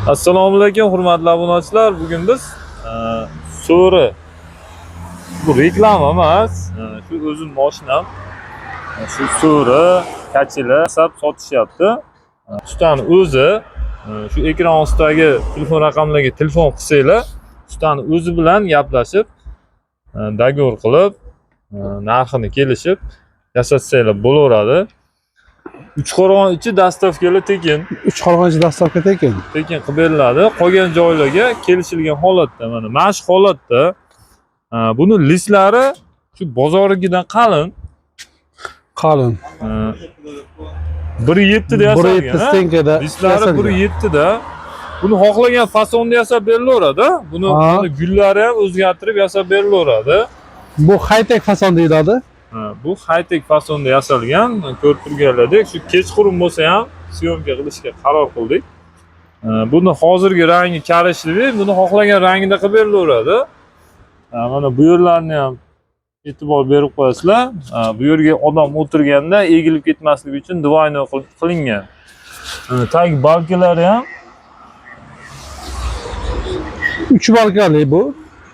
Assalomu alaykum, hurmatli obunachilar. Bugun biz so'ri, bu reklama emas, shu o'zim mashinam. Shu so'ri kachila yasab sotishyapti. Ustani o'zi shu ekran ostidagi telefon raqamlariga telefon qilsanglar, ustani o'zi bilan gaplashib, договор qilib, narxini kelishib yasatsanglar bo'laveradi. Uchqo'rg'on ichi доставка lar tekin. Uchqo'rg'on ichi доставка tekin. Tekin qilib beriladi. Qolgan joylarga kelishilgan holatda, mana shu holatda buni listlari shu bozornikidan qalin. Qalin. 1,7 da yasalgan. 1,7 стенка da. Listlari 1,7 da. Buni xohlagan fasonda yasab berilaveradi. Buni buni gullari ham o'zgartirib yasab berilaveradi. Bu high-tech fason deyiladi. Ha, bu high-tech fasonda yasalgan, ko'rib turganlardek, shu kechqurun bo'lsa ham съёмка qilishga qaror qildik. Buni hozirgi rangi коричневый, buni xohlagan rangida qilib berilaveradi. Mana bu yerlarni ham e'tibor berib qo'yasizlar. Bu yerga odam o'tirganda egilib ketmasligi uchun двойной qilingan. Tag balkalari ham 3 balkali bu.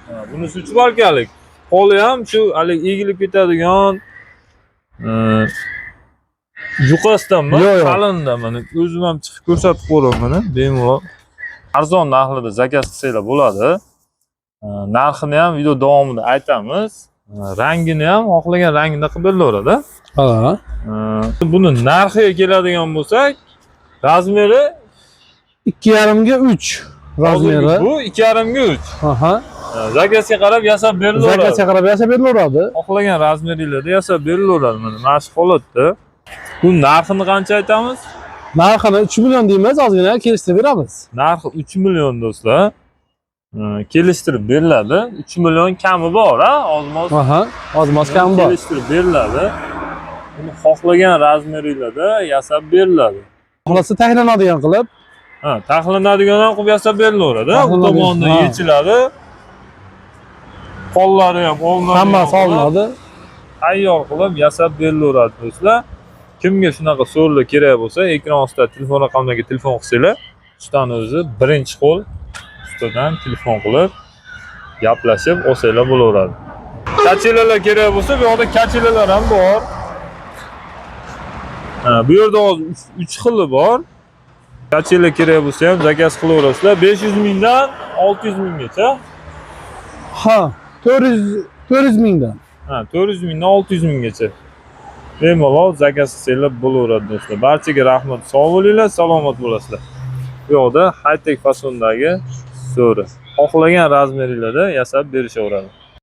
Ha, bunisi uch balkalik. Poli ham shu haligi egilib ketadigan yuqasidan emas, Yo'q, yo'q. qalinda mana o'zim ham chiqib ko'rsatib qo'yaman mana bemalol. Arzon narxlarda заказ qilsanglar bo'ladi. Narxini ham video davomida aytamiz. Rangini ham xohlagan rangida qilib berilaveradi. Ha. Buni narxiga keladigan bo'lsak, размер i 2,5 ga 3 размер i. Bu 2,5 ga 3. Aha. Заказ ga qarab yasab berilaveradi. Заказ ga qarab yasab berilaveradi. Xohlagan размер inglarda yasab berilaveradi mana shu holatda. Bu narxini qancha aytamiz? Narxini 3 million deymiz, ozgina kelishtirib beramiz. Narxi 3 million, do'stlar. Kelishtirib beriladi. 3 million kami bor, ha? Ozmoz Aha, ozmoz kam bor. kelishtirib beriladi. Buni xohlagan размер inglarda yasab beriladi. Xohlasa taxlanadigan qilib, Ha, taxlanadigan ham qilib yasab berilaveradi. U Taxlanadigan, tomonidan ha. yechiladi. Qo'llari ham olinadi. Hammasi olinadi. Tayyor qilib yasab berilaveradi, do'stlar. Kimga shunaqa so'rilar kerak bo'lsa, ekran ostida telefon raqamlariga telefon qilsanglar, ustani o'zi birinchi qo'l ustadan telefon qilib gaplashib olsanglar bo'laveradi. Качеля lar kerak bo'lsa, bu yoqda качеля lar ham bor. Ha, bu yerda hozir uch xili bor. Качеля kerak bo'lsa ham заказ qilaverasizlar. 500 mingdan 600 minggacha. Ha, 400 400 mingdan. Ha, 400 mingdan 600 minggacha. Bemalol заказ qilsanglar bo'laveradi, do'stlar. Barchaga rahmat. Sog' bo'linglar, salomat bo'lasizlar. Bu yoqda high-tech fasondagi so'ri. Xohlagan размер inglarda yasab berishaveradi.